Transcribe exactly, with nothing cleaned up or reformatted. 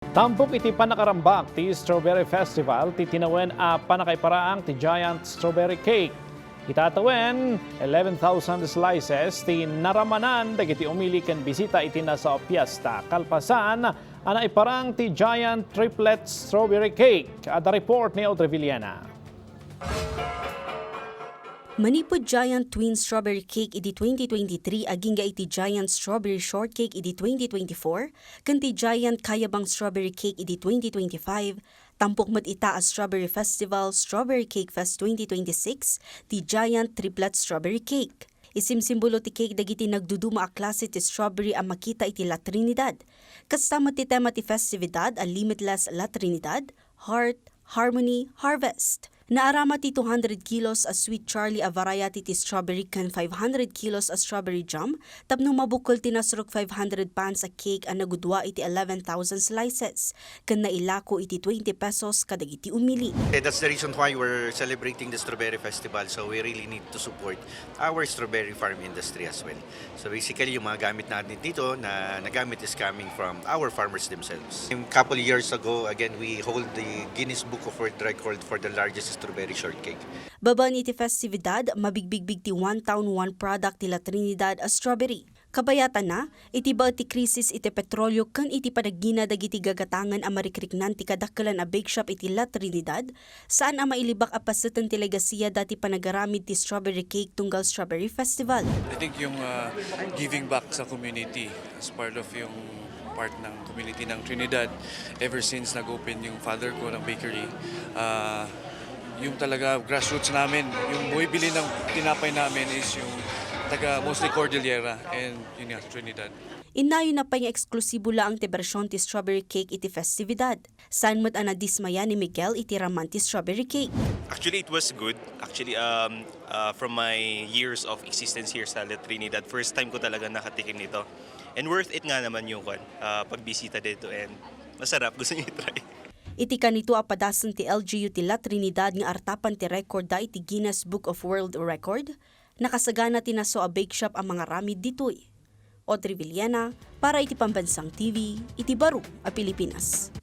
Tampok iti panakarambak ti Strawberry Festival ti tinawen a panakaiparaang ti Giant Strawberry Cake. Itatawen, eleven thousand slices ti naramanan dagiti umili ken bisita iti nasao a piesta. Kalpasan a naiparang ti Giant Triplet Strawberry Cake. Adda report ni Audrey Villena. Manipud Giant Twin Strawberry Cake idi twenty twenty-three agingga iti Giant Strawberry Shortcake idi twenty twenty-four, ken ti Giant Kayabang Strawberry Cake idi twenty twenty-five, tampok met ita a Strawberry Festival, Strawberry Cake Fest twenty twenty-six, ti Giant Triplet Strawberry Cake. Isimsimbolo ti cake dagiti nagduduma a klase ti strawberry a makita iti La Trinidad. Kasta met ti tema ti festividad a Limitless La Trinidad, Heart, Harmony, Harvest. Naarama ti two hundred kilos a Sweet Charlie a variety ti strawberry ken five hundred kilos a strawberry jam tapno mabukol ti nasruk five hundred pounds a cake a nagudua iti eleven thousand slices ken nailako iti twenty pesos kadagiti umili. Eh, that's the reason why we're celebrating the Strawberry Festival. So we really need to support our strawberry farm industry as well. So basically, yung mga gamit natin dito na nagamit is coming from our farmers themselves. A couple years ago, again, we hold the Guinness Book of World Record for the largest strawberry shortcake. Babaen iti festividad, mabigbigbig ti one town, one product ti La Trinidad a strawberry. Kabayatanna, iti baet ti krisis iti petrolio ken iti panaggina dagiti gagatangen a marikriknan ti kadakkelan a bake shop iti La Trinidad, saan a mailibak a paseten ti legasia dati panagaramid ti strawberry cake tunggal strawberry festival. I think yung uh, giving back sa community as part of yung part ng community ng Trinidad ever since nag-open yung father ko ng bakery. Uh, yung talaga grassroots namin, yung bumibili ng tinapay namin is yung taga mostly Cordillera and yun nga, Trinidad. Innayon na pay nga eksklusibo laeng ti bersyon ti strawberry cake iti festividad. Saan met a nadismaya ni Miguel iti raman ti strawberry cake. Actually, it was good. Actually, um, uh, from my years of existence here sa La Trinidad, first time ko talaga nakatikim nito. And worth it nga naman yung kwan, uh, pagbisita dito and masarap. Gusto niyo i-try. Iti kanito a padasen ti L G U ti La Trinidad nga artapan ti record da iti Guinness Book of World Record, nakasagana ti nasao a bake shop a mangaramid ditoy. Audrey Villena para iti Pambansang T V iti Baro a Pilipinas.